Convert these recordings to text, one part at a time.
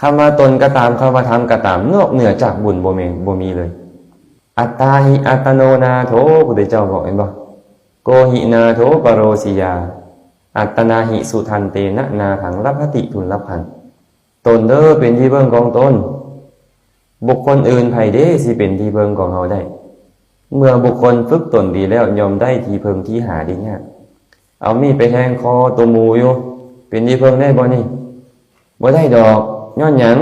ຄຳວ່າຕົນກໍຕາມ, ຄຳວ່າທຳກໍຕາມ, ນອກເໜືອຈາກບຸນບໍ່ແມ່ນ, ບໍ່ມີເລີຍ. ອັດຕາຫິອັດຕະໂນນາໂຖ, ພຸດທະເຈົ້າບອກ, ເຫັນບໍ່? ໂກຫິນາໂຖປະໂຣສິຍາ, ອັດຕະນາຫິສຸທັນເຕນະ ນາທັງລັບພະຕິທຸນລັບພັງ. ຕົນເດີເປັນທີ່ເພິ່ງຂອງຕົນ, ບຸກຄົນອື່ນໃຜເດຊິເປັນທີ່ເພິ່ງຂອງເຮົາໄດ້? ເມື່ອບຸກຄົນຝຶກຕົນດີແລ້ວ ຍ່ອມໄດ້ທີ່ເພິ່ງທີ່ຫາໄດ້ຍາກ. ເອົາມີດໄປແທງຄໍໂຕໝູຢູ່, ເປັນທີ່ເພິ່ງໄດ້ບໍ່ນີ້? ບໍ່ໄດ້ດອກ. ຍ້ອນຫຍັງ?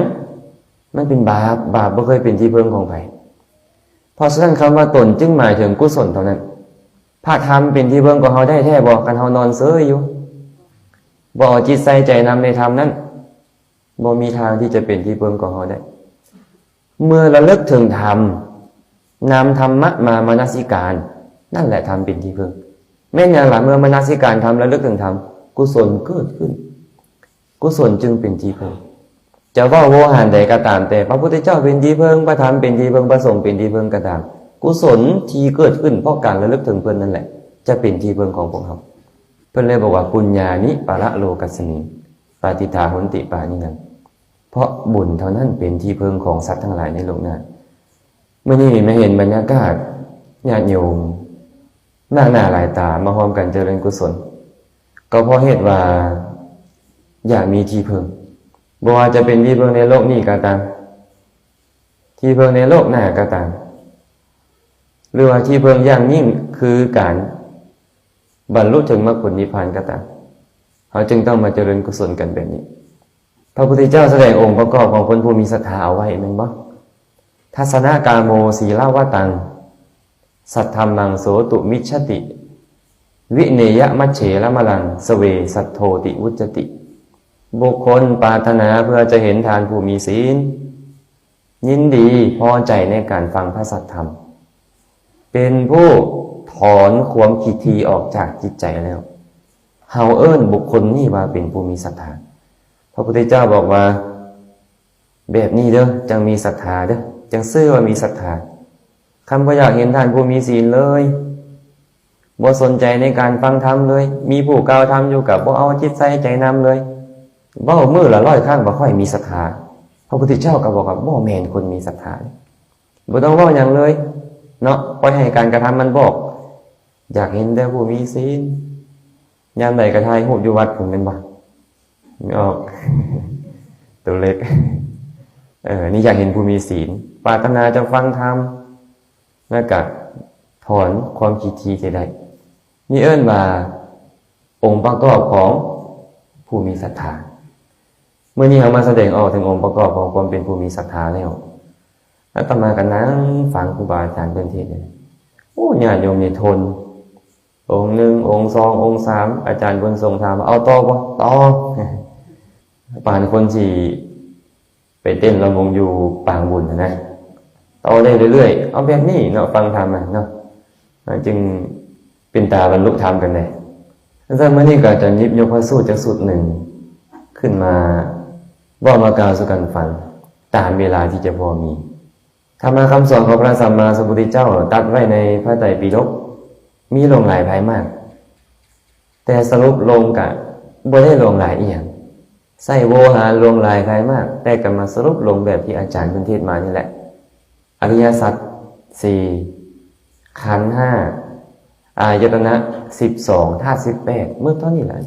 ມັນເປັນບາບ, ບາບບໍ່ເຄີຍເປັນທີ່ເພິ່ງຂອງໃຜ. ເພາະສະນັ້ນ ຄຳວ່າຕົນຈຶ່ງໝາຍເຖິງກຸສົນເທົ່ານັ້ນ. ພະທຳເປັນທີ່ເພິ່ງຂອງເຮົາໄດ້ແທ້ບໍ່? ຄັນເຮົານອນເຊີຍຢູ່, ບໍ່ເອົາຈິດໃສ່ໃຈນຳໃນທຳນັ້ນ, ບໍ່ມີທາງທີ່ຈະເປັນທີ່ເພິ່ງຂອງເຮົາໄດ້. ເມື່ອລະລຶກເຖິງທຳ, ນຳທຳມະມາມະນະສິການ, ນັ້ນແຫຼະທຳເປັນທີ່ເພິ່ງ. ແມ່ນຫຍັງລະ? ເມື່ອມະນະສິການທຳ, ລະລຶກເຖິງທຳ, ກຸສົນເກີດຂຶ້ນ, ກຸສົນຈຶ່ງເປັນທີ່ເພິ່ງ. ຈະເວົ້າໂວຫານໃດກໍຕາມແຕ່, ພະພຸດທະເຈົ້າເປັນທີ່ເພິ່ງ, ພະທຳເປັນທີ່ເພິ່ງ, ພະສົງເປັນທີ່ເພິ່ງກໍຕາມ, ກຸສົນທີ່ເກີດຂຶ້ນເພາະການລະລຶກເຖິງເພິ່ນນັ້ນແຫຼະ ຈະເປັນທີ່ເພິ່ງຂອງພວກເຮົາ. ເພິ່ນເລີຍບອກວ່າ ປຸນຍານິປະລະໂລກັດສະມິງ ປະຕິດຖາຫົນຕິປານິນັງ, ເພາະບຸນເທົ່ານັ້ນເປັນທີ່ເພິ່ງຂອງສັດທັງຫຼາຍໃນໂລກໜ້າ. ມື້ນີ້ມາເຫັນບັນຍາກາດຍາດໂຍມ ມາກໜ້າຫຼາຍຕາມາຮ່ວມກັນຈະເລີນກຸສົນ, ກໍເພາະເຫດວ່າຢາກມີທີ່ເພິ່ງ, ບໍ່ວ່າຈະເປັນທີ່ເພິ່ງໃນໂລກນີ້ກໍຕາມ, ທີ່ເພິ່ງໃນໂລກໜ້າກໍຕາມ, ຫຼືວ່າທີ່ເພິ່ງຢ່າງຍິ່ງຄືການບັນລຸເຖິງມັກຜົນນິບພານກໍຕາມ, ເຮົາຈຶ່ງຕ້ອງມາຈະເລີນກຸສົນກັນແບບນີ້. ພະພຸດທະເຈົ້າສະແດງອົງປະກອບຂອງຄົນຜູ້ມີສັດທາເອົາໄວ້ແມ່ນບໍ່? ທັດສະນະກາໂມສີລະວະຕັງ ສັດທຳມັງໂສຕຸມິດສະຕິ ວິເນຍະມັດເສລະມະລັງ ສະເວສັດໂທຕິວຸດຈະຕິ. ບຸກຄົນປາດຖະໜາເພື່ອຈະເຫັນທ່ານຜູ້ມີສິນ, ຍິນດີພໍໃຈໃນການຟັງພະສັດທຳ, ເປັນຜູ້ຖອນຄວາມຂີ້ຖີ່ອອກຈາກຈິດໃຈແລ້ວ, ເຮົາເອີ້ນບຸກຄົນນີ້ວ່າເປັນຜູ້ມີສັດທາ. ພະພຸດທະເຈົ້າບອກວ່າ ແບບນີ້ເດີ ຈັ່ງມີສັດທາເດີ, ຈັ່ງຊື່ວ່າມີສັດທາ. ຄັນບໍ່ຢາກເຫັນທ່ານຜູ້ມີສິນເລີຍ, ບໍ່ສົນໃຈໃນການຟັງທຳເລີຍ, ມີຜູ້ກ່າວທຳຢູ່ກໍບໍ່ເອົາຈິດໃສ່ໃຈນຳເລີຍ, ເວົ້າມື້ລະຮ້ອຍຄັ້ງວ່າຂ້ອຍມີສັດທາ, ພະພຸດທະເຈົ້າກໍບອກວ່າບໍ່ແມ່ນຄົນມີສັດທາ. ບໍ່ຕ້ອງເວົ້າຫຍັງເລີຍເນາະ, ປ່ອຍໃຫ້ການກະທຳມັນບອກ. ຢາກເຫັນແຕ່ຜູ້ມີສິນ, ຍາມໃດກໍຖ່າຍຮູບຢູ່ວັດພຸ້ນແມ່ນບໍ່? ອອກ ໂຕເລັກ. ເອີ ນີ້ຢາກເຫັນຜູ້ມີສິນ, ປາດຖະໜາຈະຟັງທຳ, ແລ້ວກະຖອນຄວາມຄິດທີ່ເສຍໄດ້. ນີ້ເອີ້ນວ່າອົງປະກອບຂອງຜູ້ມີສັດທາ. ມື້ນີ້ເຮົາມາສະແດງອອກເຖິງອົງປະກອບຂອງຄວາມເປັນຜູ້ມີສັດທາແລ້ວ, ອາດຕະມາກໍນັ່ງຟັງຄູບາອາຈານເພິ່ນເທດ. ໂອ້ ຍາດໂຍມນີ້ທົນ, ອົງໜຶ່ງ, ອົງສອງ, ອົງສາມ, ອາຈານບຸນສົງຖາມວ່າ ເອົາຕໍ່ບໍ່? ຕໍ່. ປານຄົນຊິໄປເຕັ້ນລຳວົງຢູ່ປາງບຸນຫັ້ນນະ, ຕໍ່ໄດ້ເລື້ອຍໆ. ເອົາແບບນີ້ເນາະ, ຟັງທຳນະເນາະ, ມັນຈຶ່ງເປັນຕາບັນລຸທຳກັນແດ່. ແລ້ວມື້ນີ້ກໍຈະຫຍິບຍົກພະສູດຈັກສູດໜຶ່ງຂຶ້ນມາເວົ້າມາກ່າວສູ່ກັນຟັງ ຕາມເວລາທີ່ຈະພໍມີ. ທຳມະຄຳສອນຂອງພະສຳມາສຳພຸດທະເຈົ້າຕັດໄວ້ໃນພະໄຕປິດົກ ມີຫຼວງຫຼາຍພາຍມາກ, ແຕ່ສະຫຼຸບລົງກະບໍ່ໄດ້ຫຼວງຫຼາຍອີ່ຫຍັງ, ໃຊ້ໂວຫານຫຼວງຫຼາຍພາຍມາກ, ແຕ່ກໍມາສະຫຼຸບລົງແບບທີ່ອາຈານເພິ່ນເທດມານີ້ແຫຼະ. ອະລິຍະສັດສີ່, ຂັນຫ້າ, ອາຍະຕະນະສິບສອງ, ທາດສິບແປດ, ໝົດເທົ່ານີ້ລະ.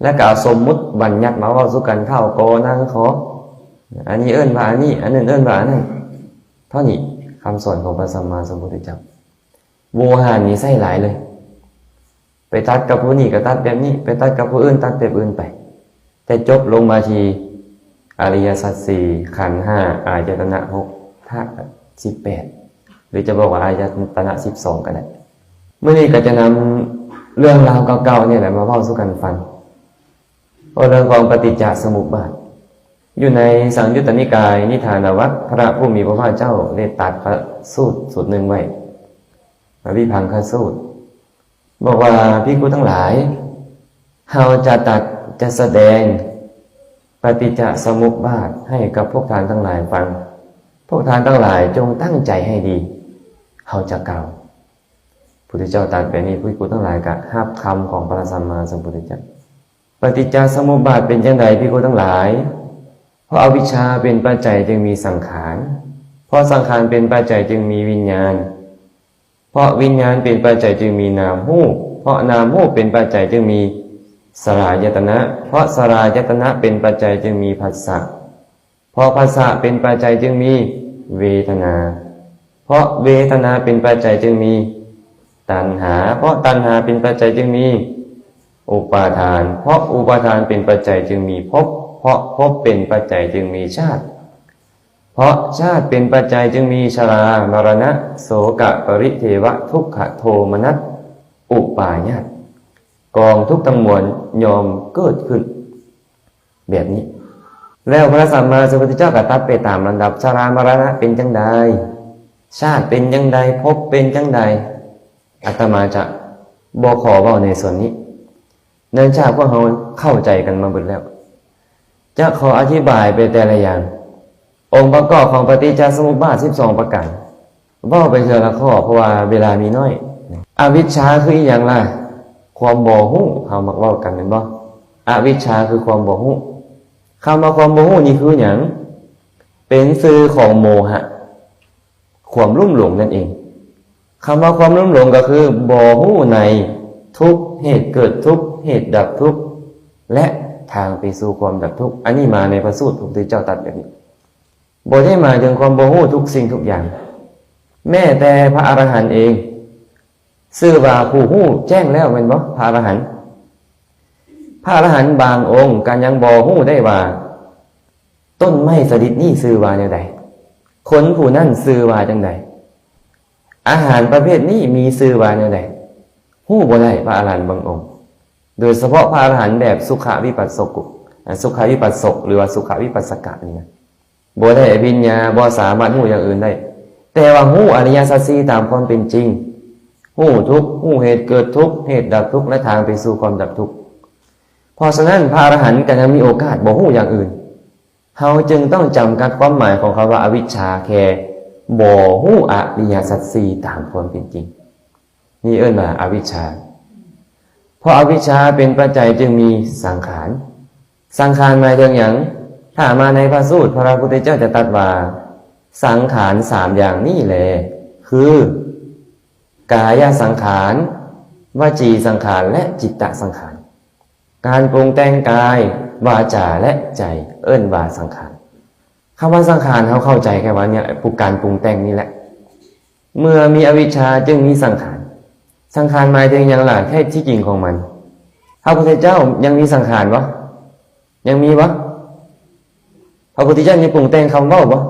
ແລ້ວກໍເອົາສົມມຸດບັນຍັດມາເວົ້າສູ່ກັນ, ທ້າວກໍນາງຂໍ, ອັນນີ້ເອີ້ນວ່າອັນນີ້, ອັນນັ້ນເອີ້ນວ່າອັນນັ້ນ. ເທົ່ານີ້ຄຳສອນຂອງພະສຳມາສຳພຸດທະເຈົ້າ. ໂວຫານນີ້ໃຊ້ຫຼາຍເລີຍ, ໄປຕັດກັບຜູ້ນີ້ກໍຕັດແບບນີ້, ໄປຕັດກັບຜູ້ອື່ນຕັດແບບອື່ນໄປ, ແຕ່ຈົບລົງມາທີ່ອະລິຍະສັດສີ່, ຂັນຫ້າ, ອາຍະຕະນະຫົກ, ທາດສິບແປດ, ຫຼືຈະບອກວ່າອາຍະຕະນະສິບສອງກໍໄດ້. ມື້ນີ້ກໍຈະນຳເລື່ອງລາວເກົ່າໆນີ້ແຫຼະມາເວົ້າສູ່ກັນຟັງ, ເວົ້າເລື່ອງຂອງປະຕິດຈະສະມຸບບາດ. ຢູ່ໃນສັງຍຸດຕະນິກາຍນິທານະວັດ, ພະຜູ້ມີພະພາກເຈົ້າໄດ້ຕັດພະສູດສູດໜຶ່ງໄວ້, ພະວິພັງຄະສູດ, ບອກວ່າ ພິກຂຸທັງຫຼາຍ, ເຮົາຈະຕັດ, ຈະສະແດງປະຕິດຈະສະມຸບບາດໃຫ້ກັບພວກທ່ານທັງຫຼາຍຟັງ. ພວກທ່ານທັງຫຼາຍຈົ່ງຕັ້ງໃຈໃຫ້ດີ, ເຮົາຈະກ່າວ. ພຸດທະເຈົ້າຕັດແບບນີ້, ພິກຂຸທັງຫຼາຍກໍຮັບຄຳຂອງພະສຳມາສຳພຸດທະເຈົ້າ. ປະຕິດຈະສະມຸບບາດເປັນຈັ່ງໃດ ພິກຂຸທັງຫຼາຍ? ເພາະອະວິຊຊາເປັນປັດໄຈຈຶ່ງມີສັງຂານ, ເພາະສັງຂານເປັນປັດໄຈຈຶ່ງມີວິນຍານ, ເພາະວິນຍານເປັນປັດໄຈຈຶ່ງມີນາມຮູບ, ເພາະນາມຮູບເປັນປັດໄຈຈຶ່ງມີສະລາຍະຕະນະ, ເພາະສະລາຍະຕະນະເປັນປັດໄຈຈຶ່ງມີພັດສະ, ເພາະພັດສະເປັນປັດໄຈຈຶ່ງມີເວທະນາ, ເພາະເວທະນາເປັນປັດໄຈຈຶ່ງມີຕັນຫາ, ເພາະຕັນຫາເປັນປັດໄຈຈຶ່ງມີອຸປາທານ, ເພາະອຸປາທານເປັນປັດໄຈຈຶ່ງມີພົບ, ເພາະພົບເປັນປັດໄຈຈຶ່ງມີຊາດ, ເພາະຊາດເປັນປັດໄຈຈຶ່ງມີຊະລາ ມະລະນະ ໂສກະ ປະລິເທວະ ທຸກຂະ ໂທມະນັດ ອຸປາຍາດ. ກອງທຸກທັງມວນຍ່ອມເກີດຂຶ້ນແບບນີ້. ແລ້ວພະສຳມາສຳພຸດທະເຈົ້າກໍຕັດໄປຕາມລຳດັບ, ຊະລາມະລະນະເປັນຈັ່ງໃດ? ຊາດເປັນຈັ່ງໃດ? ພົບເປັນຈັ່ງໃດ? ອາດຕະມາຈະບໍ່ຂໍເວົ້າໃນສ່ວນນີ້, ເນື່ອງຈາກພວກເຮົາເຂົ້າໃຈກັນມາເບິດແລ້ວ. ຈະຂໍອະທິບາຍໄປແຕ່ລະຢ່າງ, ອົງປະກອບຂອງປະຕິດຈະສະມຸບບາດສິບສອງປະການ, ເວົ້າໄປເທື່ອລະຂໍ້ ເພາະວ່າເວລາມີໜ້ອຍ. ອະວິຊຊາຄືອີ່ຫຍັງລະ? ຄວາມບໍ່ຮູ້, ເຮົາມັກເວົ້າກັນແມ່ນບໍ່? ອະວິຊຊາຄືຄວາມບໍ່ຮູ້. ຄຳວ່າຄວາມບໍ່ຮູ້ນີ້ຄືຫຍັງ? ເປັນຊື່ຂອງໂມຫະ, ຄວາມລຸ່ມຫຼົງນັ້ນເອງ. ຄຳວ່າຄວາມລຸ່ມຫຼົງກໍຄືບໍ່ຮູ້ໃນທຸກ, ເຫດເກີດທຸກ, ເຫດດັບທຸກ ແລະ ທາງໄປສູ່ຄວາມດັບທຸກ. ອັນນີ້ມາໃນພະສູດ ພະພຸດທະເຈົ້າຕັດແບບນີ້. ບໍ່ໄດ້ໝາຍເຖິງຄວາມບໍ່ຮູ້ທຸກສິ່ງທຸກຢ່າງ. ແມ້ແຕ່ພະອະລະຫັນເອງ ຊື່ວ່າຜູ້ຮູ້ແຈ້ງແລ້ວແມ່ນບໍ່? ພະອະລະຫັນ, ພະອະລະຫັນບາງອົງກໍຍັງບໍ່ຮູ້ໄດ້ວ່າ ຕົ້ນໄມ້ຊະນິດນີ້ຊື່ວ່າແນວໃດ? ຄົນຜູ້ນັ້ນຊື່ວ່າຈັ່ງໃດ? ອາຫານປະເພດນີ້ມີຊື່ວ່າແນວໃດ? ຮູ້ບໍ່ໄດ້, ພະອະລະຫັນບາງອົງ, ໂດຍສະເພາະພະອະລະຫັນແບບສຸຂະວິປັດສະໂກ, ສຸຂະວິປັດສະໂກ ຫຼືວ່າສຸຂະວິປັດສະກະນີ້ນະ, ບໍ່ໄດ້ອະພິນຍາ, ບໍ່ສາມາດຮູ້ຢ່າງອື່ນໄດ້, ແຕ່ວ່າຮູ້ອະລິຍະສັດສີ່ຕາມຄວາມເປັນຈິງ, ຮູ້ທຸກ, ຮູ້ເຫດເກີດທຸກ, ເຫດດັບທຸກ ແລະ ທາງໄປສູ່ຄວາມດັບທຸກ. ເພາະສະນັ້ນ ພະອະລະຫັນກໍຍັງມີໂອກາດບໍ່ຮູ້ຢ່າງອື່ນ. ເຮົາຈຶ່ງຕ້ອງຈຳກັດຄວາມໝາຍຂອງຄຳວ່າອະວິຊຊາແຄ່ບໍ່ຮູ້ອະລິຍະສັດສີ່ຕາມຄວາມເປັນຈິງ. ນີ້ເອີ້ນວ່າອະວິຊຊາ. ເພາະອະວິຊຊາເປັນປັດໄຈຈຶ່ງມີສັງຂານ. ສັງຂານໝາຍເຖິງຫຍັງ? ຖ້າມາໃນພະສູດ ພະພຸດທະເຈົ້າຈະຕັດວ່າ ສັງຂານສາມຢ່າງນີ້ແລ ຄື ກາຍະສັງຂານ, ວະຈີສັງຂານ ແລະ ຈິດຕະສັງຂານ. ການປຸງແຕ່ງກາຍ, ວາຈາ ແລະ ໃຈ ເອີ້ນວ່າສັງຂານ. ຄຳວ່າສັງຂານເຮົາເຂົ້າໃຈແຄ່ວ່າເນຍ ການປຸງແຕ່ງນີ້ແຫຼະ. ເມື່ອມີອະວິຊຊາຈຶ່ງມີສັງຂານ. ສັງຂານໝາຍເຖິງຫຍັງລະ? ແທ້ທີ່ຈິງຂອງມັນ ພະພຸດທະເຈົ້າຍັງມີສັງຂານບໍ່? ຍັງມີບໍ່? ພະພຸດທະເຈົ້າຍັງປຸງແຕ່ງຄຳເວົ້າບໍ່?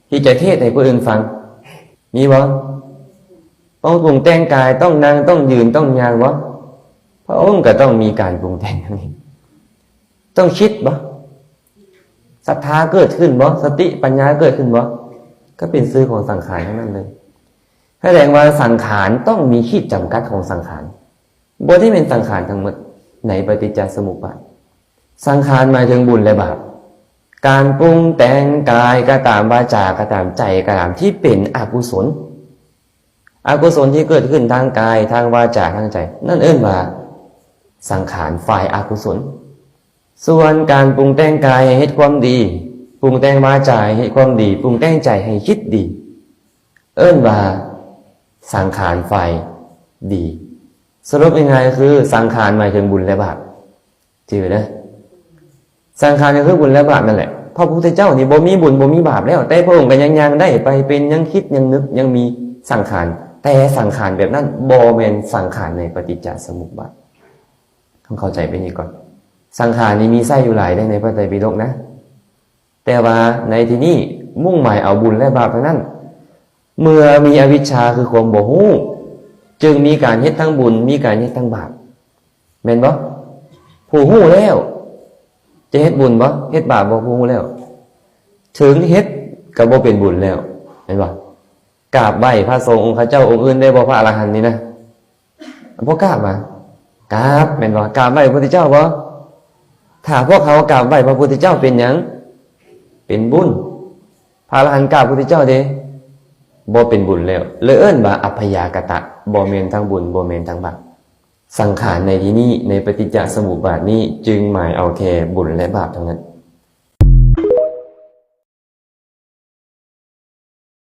ທີ່ຈະເທດໃຫ້ຜູ້ອື່ນຟັງ ມີບໍ່? ຕ້ອງປຸງແຕ່ງກາຍ, ຕ້ອງນັ່ງ, ຕ້ອງຢືນ, ຕ້ອງຍ່າງບໍ່? ພະອົງກໍຕ້ອງມີການປຸງແຕ່ງນັ້ນເອງ. ຕ້ອງຄິດບໍ່? ສັດທາເກີດຂຶ້ນບໍ່? ສະຕິປັນຍາເກີດຂຶ້ນບໍ່? ກໍເປັນຊື່ຂອງສັງຂານທັງນັ້ນເລີຍ. ສະແດງວ່າສັງຂານຕ້ອງມີຂີດຈຳກັດຂອງສັງຂານ, ບໍ່ໄດ້ແມ່ນສັງຂານທັງໝົດໃນປະຕິດຈະສະມຸບບາດ. ສັງຂານໝາຍເຖິງບຸນ ແລະ ບາບ. ການປຸງແຕ່ງກາຍກໍຕາມ, ວາຈາກໍຕາມ, ໃຈກໍຕາມ ທີ່ເປັນອະກຸສົນ, ອະກຸສົນທີ່ເກີດຂຶ້ນທາງກາຍ, ທາງວາຈາ, ທາງໃຈ, ນັ້ນເອີ້ນວ່າສັງຂານຝ່າຍອະກຸສົນ. ສ່ວນການປຸງແຕ່ງກາຍໃຫ້ເຮັດຄວາມດີ, ປຸງແຕ່ງວາຈາໃຫ້ເຮັດຄວາມດີ, ປຸງແຕ່ງໃຈໃຫ້ຄິດດີ, ເອີ້ນວ່າສັງຂານຝ່າຍດີ. ສະຫຼຸບງ່າຍໆ ກໍຄືສັງຂານໝາຍເຖິງບຸນ ແລະ ບາບ. ຈື່ເດີ, ສັງຂານກໍຄືບຸນ ແລະ ບາບນັ້ນແຫຼະ. ພະພຸດທະເຈົ້ານີ້ບໍ່ມີບຸນ ບໍ່ມີບາບແລ້ວ, ແຕ່ພະອົງກໍຍັງຍ່າງໄດ້ໄປເປັນ, ຍັງຄິດ, ຍັງນຶກ, ຍັງມີສັງຂານ. ແຕ່ສັງຂານແບບນັ້ນບໍ່ແມ່ນສັງຂານໃນປະຕິດຈະສະມຸບບາດ. ຕ້ອງເຂົ້າໃຈແບບນີ້ກ່ອນ. ສັງຂານນີ້ມີໃຊ້ຢູ່ຫຼາຍເດ້ໃນພະໄຕປິດົກນະ, ແຕ່ວ່າໃນທີ່ນີ້ມຸ່ງໝາຍເອົາບຸນ ແລະ ບາບເທົ່ານັ້ນ. ເມື່ອມີອະວິຊຊາ ຄືຄວາມບໍ່ຮູ້, ຈຶ່ງມີການເຮັດທັງບຸນ, ມີການເຮັດທັງບາບ, ແມ່ນບໍ່? ຜູ້ຮູ້ແລ້ວຈະເຮັດບຸນບໍ່? ເຮັດບາບບໍ່? ຜູ້ຮູ້ແລ້ວ ເຖິງເຮັດກໍບໍ່ເປັນບຸນແລ້ວ, ແມ່ນບໍ່? ກາບໄຫວ້ພະສົງອົງຄະເຈົ້າອົງອື່ນໄດ້ບໍ່? ພະອະລະຫັນນີ້ນະ ບໍ່ກາບຫວາ? ກາບ, ແມ່ນບໍ່? ກາບໄຫວ້ພະພຸດທະເຈົ້າບໍ່? ຖ້າພວກເຮົາກາບໄຫວ້ພະພຸດທະເຈົ້າເປັນຫຍັງ? ເປັນບຸນ. ພະອະລະຫັນກາບພະພຸດທະເຈົ້າເດ ບໍ່ເປັນບຸນແລ້ວ, ເລີຍເອີ້ນວ່າອັບພະຍາກະຕະ, ບໍ່ແມ່ນທັງບຸນ, ບໍ່ແມ່ນທັງບາບ. ສັງຂານໃນທີ່ນີ້, ໃນປະຕິດຈະສະມຸບບາດນີ້, ຈຶ່ງໝາຍເອົາແຕ່ບຸນ ແລະ ບາບເທົ່ານັ້ນ.